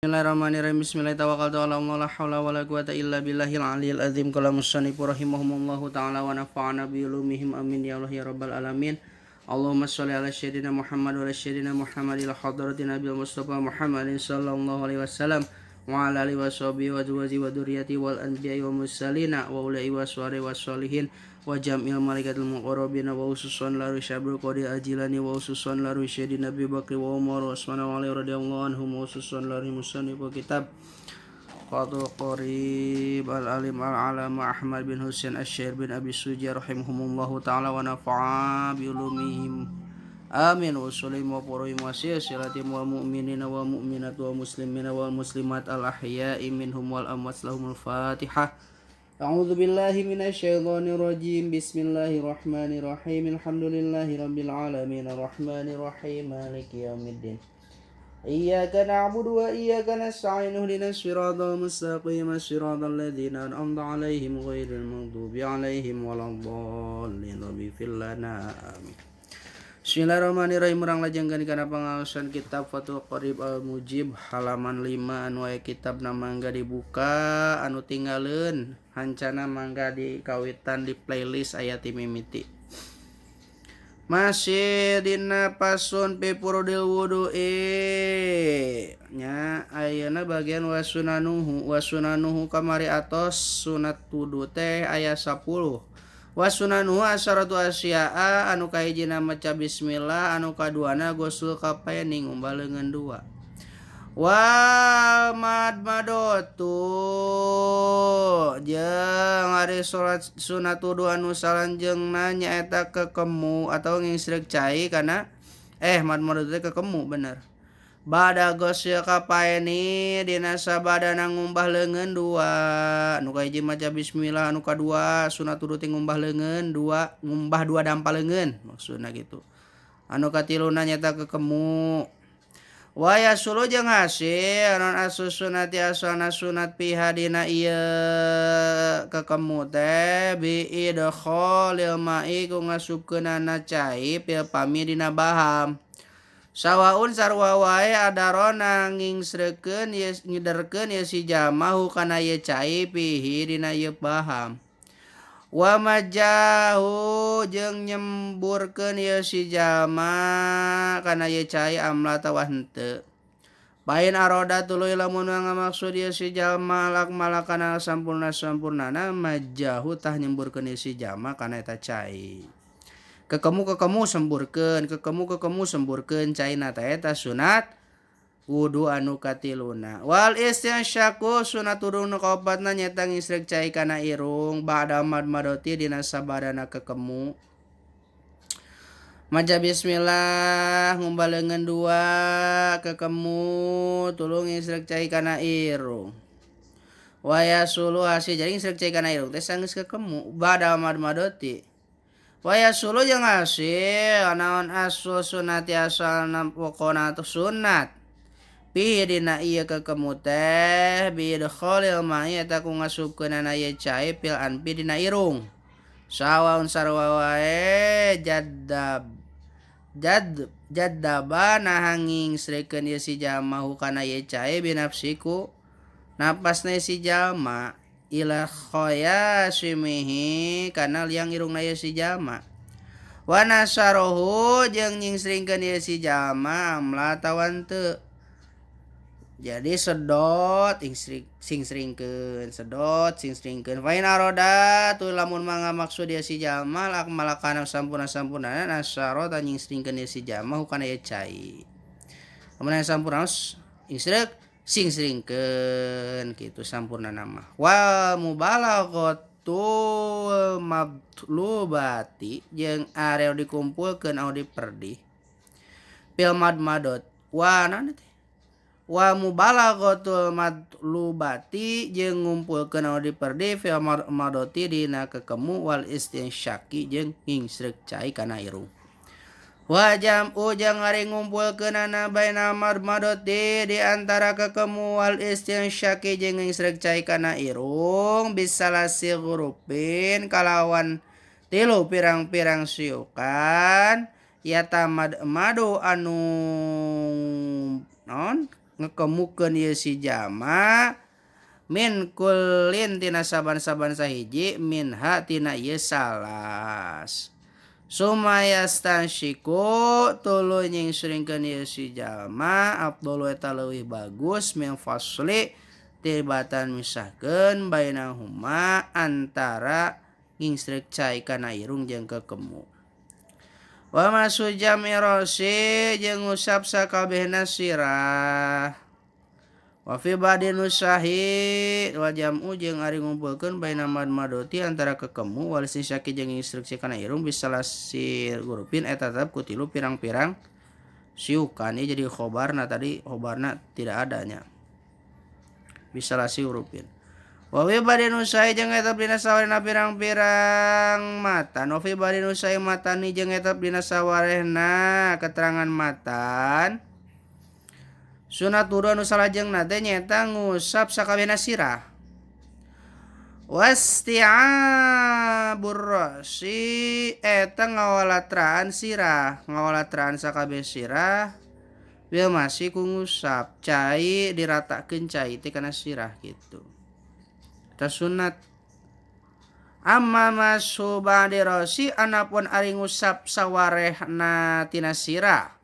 Bismillahirrahmanirrahim. Bismillahirrahmanirrahim. La haula wala quwata illa billahil aliyil azim. Qala musannif rahimahumullahu ta'ala wa nafa'ana bi ulumihim amin ya Allah ya rabbal alamin. Allahumma sholli ala sayyidina Muhammad wa ala sayyidina Muhammad ila hadratin nabil Mustafa Muhammadin sallallahu alaihi wasallam wa ala alihi washabihi wa azwaji wa dzurriyyati wal anbiya'i wa mursalina wa ulai wa sahbihi wa sholihin wa jam'il malaikatil muqarrabin wa ususan la rusyabil qadir ajilani wa ususan la rusyadi Nabi Bakri wa Umar wa Utsman wa Ali radhiyallahu anhum wa ususan la musannif kitab Fathul Qarib al-Alim al-Alama Ahmad bin Husain Asy-Syair bin Abi Suja rahimahumullahu ta'ala wa nafa'a bi ulumihim amin wa sallim wa furuhim wa silsilatim wal mu'minina wal mu'minat wal muslimina wal muslimat al ahya'i minhum wal amwat lahumul Fatihah. A'udzu billahi minasyaitonir rajim. Bismillahirrahmanirrahim. Alhamdulillahi rabbil alamin arrahmanir rahim maliki yaumiddin. Iyyaka na'budu wa iyyaka nasta'in ihdinas siratal mustaqim siratal ladzina an'amta 'alaihim ghairil maghdubi 'alaihim waladdallin. Rabbi lana amin. Bismillahirrahmanirrahim. Urang lajengkeun kana pangaosan kitab Fathul Qarib Al-Mujib halaman 5 anu aya kitabna mangga dibuka anu tinggaleun hancana mangga dikawitan di playlist aya ti mimiti. Masih dina pasun fi furudil wudu'i nya ayeuna bagian wasunanuhu wasunanuhu kamari atos sunat wudu teh aya 10. Wasunanuhu asaratu asya'a anu kahijina maca bismillah anu kaduana gosul kapaening ngumbah leungeun dua. Wal madmadotu jeung ari salat sunat wudu anu salanjeungna nyaeta kekemu atau ngingsreuk cai kana madmadotu teh kekemu bener. Bada gosil kapaeni dina sabadana ngumbah leungeun dua. Anu kahiji maca bismillah anu kadua sunat wudu teh ngumbah leungeun dua, ngumbah dua dampa leungeun maksudna gitu. Anu katiluna nyaeta kekemu. Wa yasulu jeung hasil non asus sunati asalna sunat piha dina ieu kekemu teh bi idkhalil ma'i ku ngasupkeunana cai pil pami dina baham. Sawaun sarua wae adarona ngingsreukeun ye ngiderkeun ye si jamahu kana ye cai pihi dina ieu baham. Wa majahu jeung nyemburkeun ye si jama kana ye cai amla tawa henteu. Bain aroda tuluy lamun ngamaksud ye si jalma lakmala kana sampurna-sampurnana majahu tah nyemburkeun ye si jama kana eta cai. Kekemu-kekemu semburkeun, kekemu-kekemu semburkeun caina teh eta sunat wudu anu katiluna. Wal istinsyaku sunat wudu nu kaopatna nyaeta ngisreuk cai kana irung ba'da madmadoti dina sabadana kekemu. Maca bismillah ngumbah leungeun dua kekemu tulung ngisreuk cai kana irung. Wa yasulu hasil jadi ngisreuk cai kana irung teh sanggeus kekemu ba'da madmadoti. Wa yasulu jeung hasil naon asul sunati asalna pokona sunat pi dina ieu kekemu teh bi idkhalil ma'i eta ku ngasupkeunana ieu cai pil anpi dina irung. Sawaun sarua wae jaddab jad jaddaba naha ngingsreukeun ieu si jalma kana ieu cai binafsiku napasna si jalma ila khayasimihi kana liang irungna ieu si jalma. Wa nasarohu jeung nyingsringkeun ieu si jalma amla atawa henteu. Jadi sedot singsringkeun, sedot singsringkeun. Fa in aroda tu lamun mangga maksud ieu si jalma lakmalakana sampurna-sampurnana nasaro ta nyingsringkeun ieu si jalma hukana ieu cai. Lamun aya sampurna ingsreuk singsringkeun kitu sampurna nama. Wa mubalaghatul matlubati jeung area dikumpulkeun anu diperdih fil madmadot wa naon teh wa mubalaghatul matlubati jeung ngumpulkeun anu diperdih fil madoti dina kekemu wal istinsyaqi jeung ngingsreuk cai kana irung. Wa jam'u jeung ari ngumpulkeunana baina madmadoti di antara kekemu wal istinsyaqi jeung ngingsreuk cai kana irung bisalasi ghurufin kalawan tilu pirang-pirang siukan ya tamad madu anu non ngekemukeun ieu si jalma min kullin tina saban-saban sahiji minha tina ieu salas. Sumayastansiku tuluy nyingseringkeun ieu si jalma afdalu eta leuwih bagus min fasli tibatan misahkeun bainahuma antara ngingsreuk cai kana irung jeung kekemu. Wa masu jami rosi jeung ngusap sakabehna sirah. Wa fi ba'di nusahi wa jam'u jeung ari ngumpulkeun baina madmadoti antara kekemu wal istinsyaqi jeung instruksi kana irung bisalasir gurupin eta tetep ku tilu pirang-pirang siukan. Ieu jadi khobarna tadi khobarna tidak adanya. Bisalasi hurufin. Wa fi ba'di nusahi jeung eta dina sawarehna pirang-pirang matan. Wa fi ba'di nusahi matani jeung eta dina sawarehna keterangan matan. Sunat wudu anu salajengna teh nyaeta ngusap sakabehna sirah. Wasti'abur ra'si eta ngawalatraan sirah, ngawalatraan sakabeh sirah bil masih ku ngusap cai diratakeun cai teh kana sirah gitu. Eta sunat. Amma masu ba'di ra'si anapun ari ngusap sawarehna tina sirah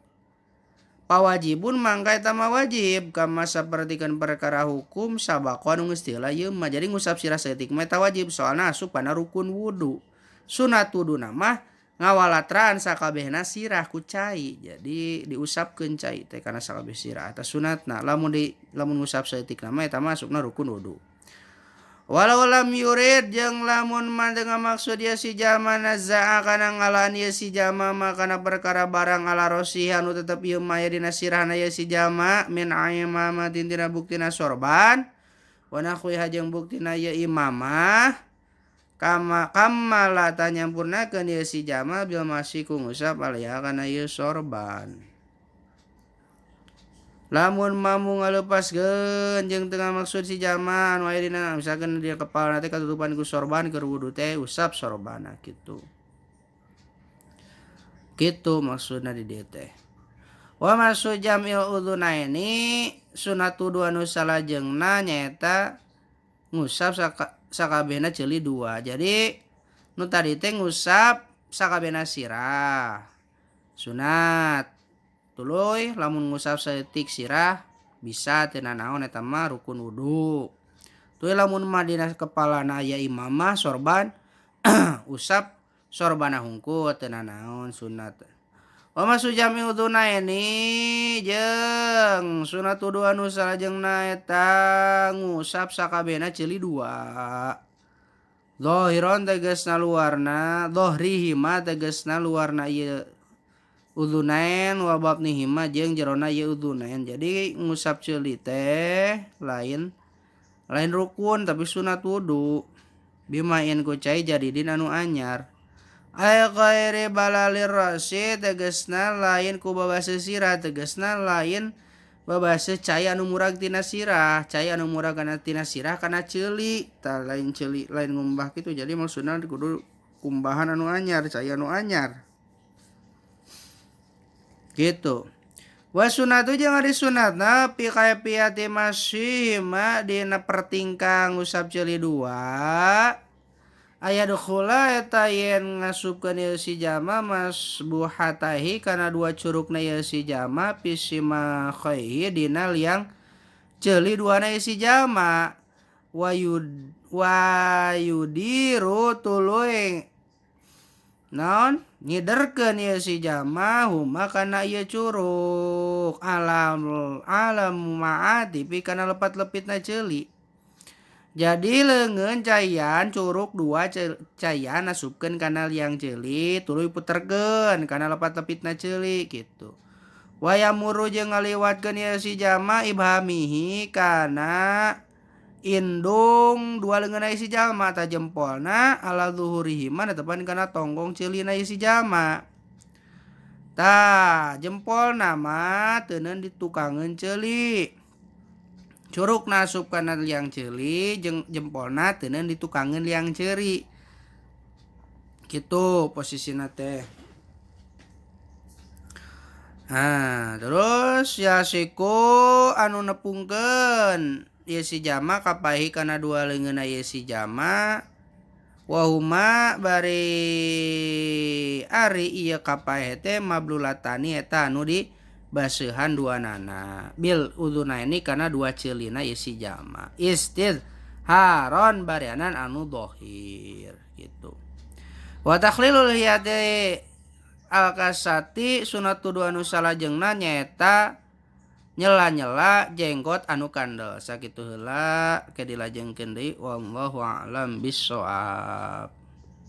pawajibun mangka eta mah wajib kama sapertikeun perkara hukum sabaqo anu geus teu ieu mah. Jadi ngusap sirah saeutik mah eta wajib soalna asup kana rukun wudu. Sunat wuduna mah ngawalatraan sakabehna sirah ku cai. Jadi diusapkeun cai teh kana sakabeh sirah eta sunatna. Lamun ngusap saeutik mah eta mah asupna rukun wudu. Walau lam yurid jeung lamun mah teu ngamaksud ieu si jalma nazaa kana ngalaan ieu si jalma mah kana perkara barang ala rosihi anu tetep ieu mah aya dina sirahna ieu si jalma min imamatin tina buktina sorban wa nahwiha jeung buktina ieu imamah kama kamala tanyampurnakeun ieu si jalma bil masih ku ngusap alaiha kana ieu sorban. Lamun mamu ngalepaskeun jeung teu ngamaksud si jalma anu aya dina misalkan di kepala teh katutupan ku sorban keur wudu teh usap sorbana kitu. Kitu maksudna di dieu teh. Wa masu jam'il udhunaini sunat wudu anu salajengna nyaeta ngusap sakabehna ceuli dua. Jadi nu tadi teh ngusap sakabehna sirah sunat. Tuluy lamun ngusap saeutik sirah bisa teu nanaon eta mah rukun wudu. Tuluy lamun mah dina kepalana aya imamah sorban usap sorbana hungkul teu nanaon sunat. Wa masu jami udhunaini jeung sunat wudu anu salajengna eta ngusap sakabehna ceuli dua. Zahiron tegasna luarna, dhahrihi ma tegasna luarna ieu udhunain wa batnihima jeung jerona ieu udhunain. Jadi ngusap ceuli teh lain rukun tapi sunat wudu. Bimain ku cai jadidin anu anyar. Ay ghairi balalir ra'si tegasna lain ku babaseuh sirah, tegasna lain babaseuh cai anu murag tina sirah, cai anu murag kana tina sirah kana ceuli, tah lain ceuli lain ngumbah kitu. Jadi maksudna kudu kumbahan anu anyar, cai anu anyar. Gitu. Wa sunatu jeung ari sunatna pi kaifiati masih ma dina pertingkah ngusap ceuli dua. Aya dukhula eta yen ngasupkeun ieu si jalma masbuhatahi kana dua curugna ieu si jalma pisima khaihi dina liang ceuli duana ieu si jalma wayudiru tuluy naon ngiderkeun ieu si jalma huma kana ieu curug alam alam maati pi kana lepat-lepitna ceuli. Jadi leungeun caian curug dua caian asupkeun kana liang ceuli tuluy puterkeun kana lepat-lepitna ceuli kitu. Wayamuru jeung ngaliwatkeun ieu si jalma ibhamihi kana indung dua leungeun si jalma ta jempolna ala zuhurihi mah netepan kana tonggong ceulina si jalma. Tah jempolna mah teuneun ditukangeun ceuli. Curugna asup kana liang ceuli jeung jempolna teuneun ditukangeun liang ceuri. Kitu posisina teh. Nah, terus yasiku anu nepungkeun ieu si jama kapahi kana dua leungeunna ieu si jama wahuma bari ari ieu kapaeh teh mablulatani eta anu di baseuhan duanana bil udhunaini kana dua ceulina ieu si jama istidharon barianan anu dohir gitu. Wa takhlilul lihiyati alkasati sunat tuduh anu salajengna nyaeta nyela-nyela jenggot anu kandel. Sakitu heula ke dilajengkeun deui, wallahu a'lam bissawab.